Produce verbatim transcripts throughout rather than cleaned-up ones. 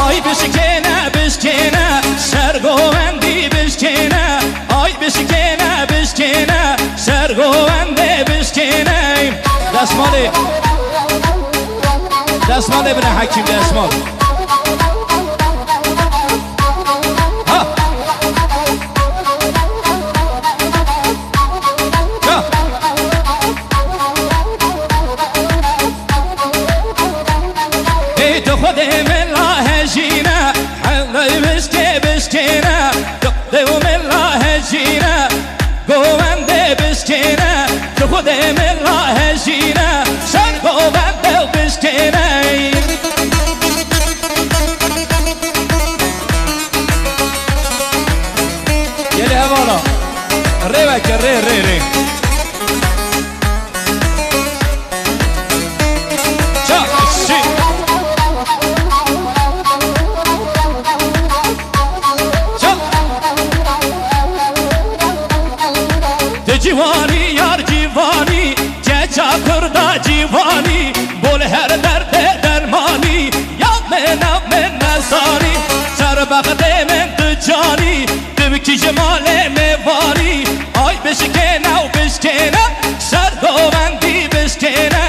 Ay bişkêne, bişkêne, ser govendî bişkêne. Ay bişkêne, bişkêne, ser govendê bişkêne. Destmalê. Destmalê bine Hekîm, destmal. Ha! Ha! Ê tu Xwedê min la hejîne, hewley bişkê bişkêne, tu Xwedê min la hejîne, govendê bişkêne, tu Xwedê min la hejîne, ser govendê bişkêne. Gelê hevala. Rê veke, rê, rê, rê. Ça, şi. Ça. Tu ciwanî, yar ciwanî, keça kurda ciwanî, bol her derdê dermanî, ya min, ya min nezanî, serbextê min tu canî, tu bikî ji malê mêvanî, ay bişkêne û bişkêne, ser govendî bişkêne.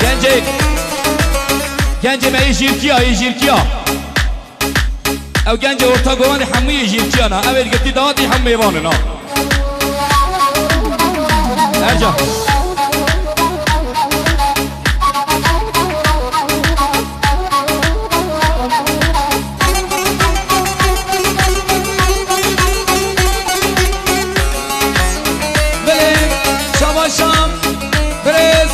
Gencê, gencê me yê jîrkiya, yê jîrkiya. Ew gencê orta govendê hemû yê jîrkiya ne. Ew ê girtî dawetî hemû mêvan in ha. Ercan. Belê, şabaşa, birêz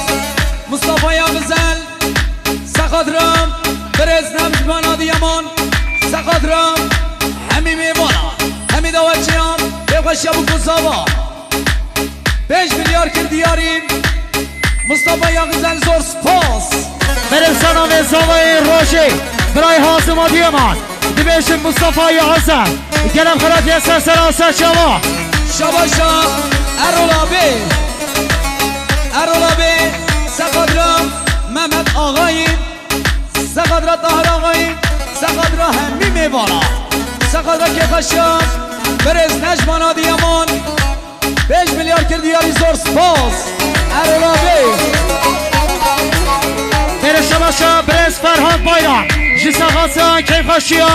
Mustafa Yagizel, sexatira birêz Nemcman Adiyaman, sexatira hemî mêvana, hemî daweçiyan, pêxweşiya bû ku zava. Pênc milyar kir diyarî. Mustafa Yagizel, zor spas. Berevsana ve zavayê rojê, birayê Hazim Adiyaman. Dibêjin Mustafa Yagizel. Gelem xelat ye ser sera ser çava. Şabaşa Erol abi. Erol abi, sexatira Mehmet Ağayî, sexatira Tahir Ağayî, sexatira hemî mêvana, sexatira kêfeşiya birêz Necman Adiyaman. Pênc milyar kir diyarî, zor spas. Erol abi. Berê şebaşa birêz Ferhat Bayram. Ji sexatira kêfeşiya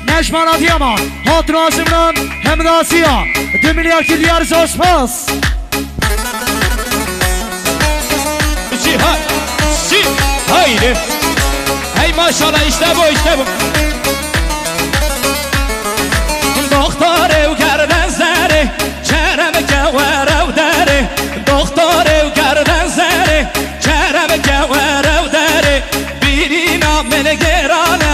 Necman Adiyaman. Hat razimran hem raziya. Du milyar kir diyarî, zor spas. Şî, ha, şî, haydi. Hey maşallah, işte bu, işte bu. Doktor ew gerden zerê, kerem ke were ew derê. Doktor ew gerden zerê, kerem ke were ew derê. Birîna min gêrane,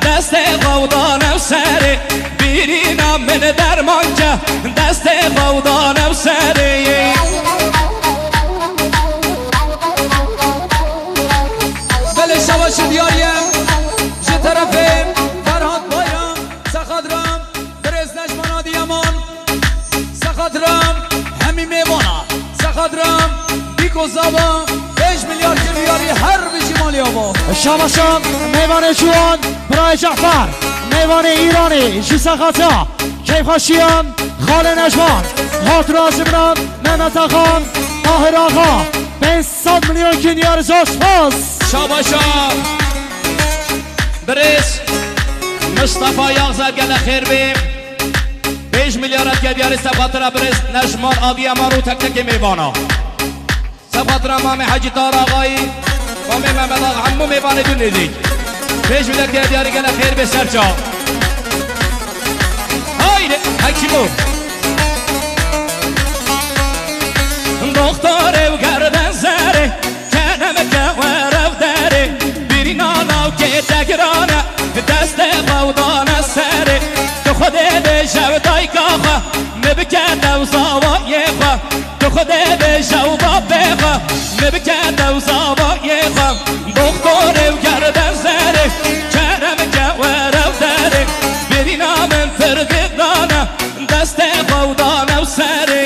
destê xwe dane ew serê. Birîna min derman ke, destê xwe dane ew serê. Belê şebaşa diyarî ye ji terefê Ferhat Bayram, sexatira birêz Necman Adiyaman, sexatira hemî mêvana, sexatira Bîko Zava, pênc milyar kir diyarî, her bijî malê ava. Şabaşa mêvanê ciwan, birayê Cafer, mêvanê Îranê, ji sexatira kêfxweşiya xalê Necman, hat razimran Mehmet Axan, Tahir Axa, pênc sed milyon kir diyarî, zor spas. Şabaşa birêz Mustafa Yagizel, gele xêr bê. Pênc milyar kir diyarî, sexatira birêz Necman Adiyaman û tek tekê mêvana. Sexatira mamê Hecî Tahir Axayî, mamê Mehmet Axa, hemû mêvanê din nêzîk. Pênc milyar kir diyarî, gele xêr bê ser çav. Haydi, Hekîmo. Doktor ew gerden zerê, kerem ke were ew derê. Birîna navkê te girane, destê xwe dane serê. Tu Xwedê bêje ew dayka xwe, min bike ew zavayê xwe. Tu Xwedê bêje ew bapê xwe, min bike ew zavayê xwe. Doktor ew gerden zerê, kerem ke were ew derê. Birîna min pir girane, destê xwe dane ew serê.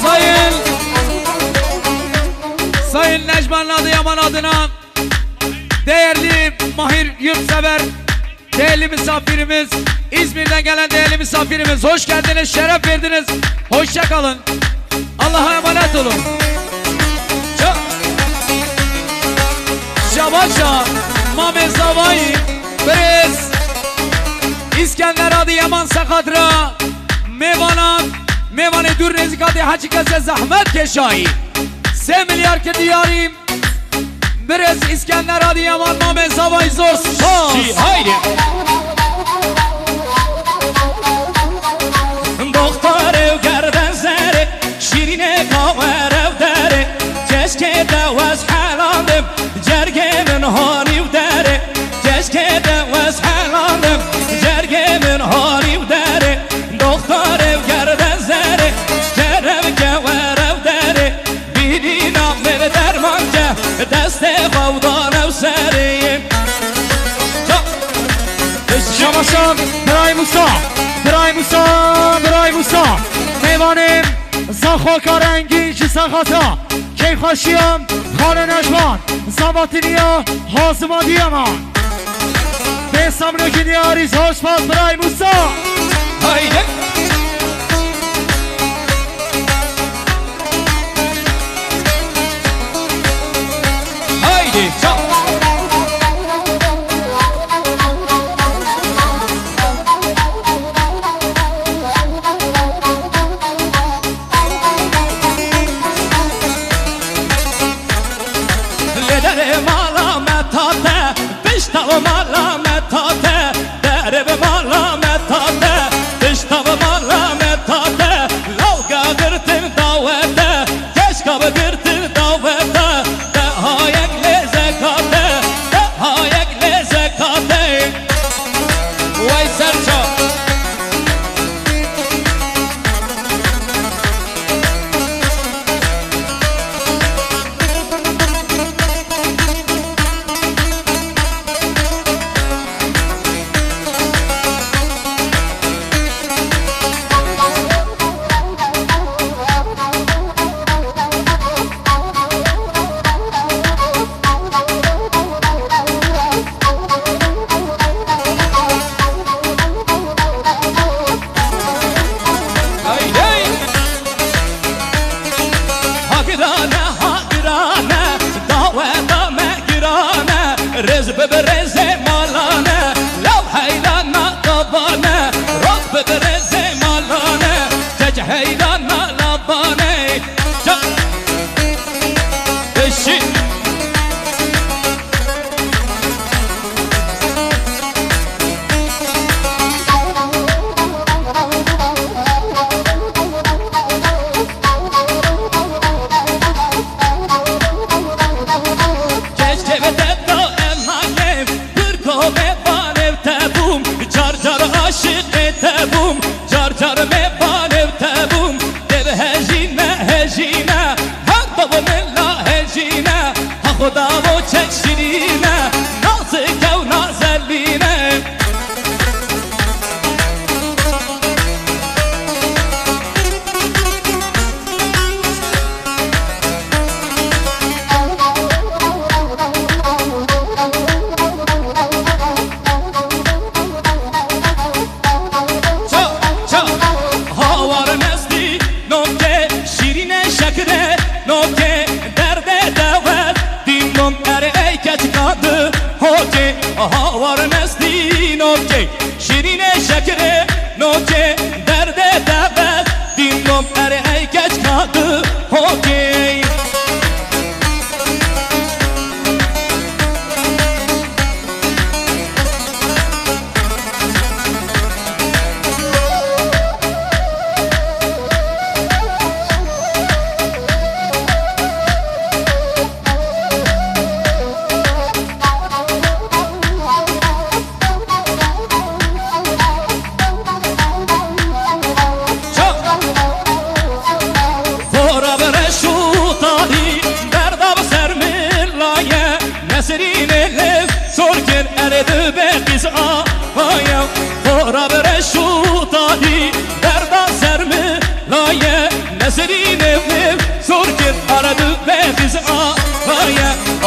Sayın Necman Adıyaman adına değerli Mahir Yurtsever, değerli misafirimiz, İzmir'den gelen değerli misafirimiz, hoş geldiniz, şeref verdiniz. Hoşça kalın. Allah'a emanet olun. Ça-, Şabaşa, Mamê Zavayî, Birêz, Îskender Adıyaman Sexatra, mêvanan, mêvanê dûr nêzîkatê heçî kesê zehmet keşayî. Sê milyar ki diyarî, Birêz Îskender Adıyaman, Mamê Zavayî, zor spas. Çi, haydi. Doxtorê û gerden zerê, şîrînê ka were û derê, keşkê te wez helandim, cergê min hanî û derê, keşkê te wez helandim, cergê min hanî û derê, doxtorê û gerden zerê, kerem ke were û derê, bînîna min derman ke, destê xwe û dane û serê. Şabaşa Biray Musa, Biray Musa, Biray Musa. Mêvanê Zaxoka Rengîn ji Sexata, keyfxweşiya Xanê Necman, Zavatiniya Hazim Adıyaman. Bê saminokin yarî, zor spas Biray Musa. Haydi. Haydi, çal. Li derê mala me tate, pişta mala me tate, derê bi mala me tate, pişta mala me tate, lawga girtin dawete, keşka bi girtin dawete, dehayek lê zekate, dehayek lê zekate. Wey serça. Hey, hey! Ha girane, ha girane, daweta me girane, rêz bibe rêzê malane, law heylana tabane, rok bibe rêzê malane, kek heylana labane. Ça-, eşit. Keşke ve tepda emanê, bir kome banev tebûm, car car aşiqê tebûm, car car me banev tebûm, dev hejîne, hejîne, her dev min la hejîne, ha xuda bo çek şirîne, nazik ew nazelîne. Ça, ça. Hawar mestî noke, şîrîne şekre noke, derdê dewet dînom erê ey keçika di hoke. Hawar mestî noke, şîrîne şekre noke, derdê dewet dînom erê ey keçika di hoke. Xora bi reş û tarî, derda bi ser min laye, Nesrînê lev sor kir, erê dibe qîz avaye. Xora bi reş û tarî, derda ser min laye, Nesrînê lev sor kir, erê dibe qîz a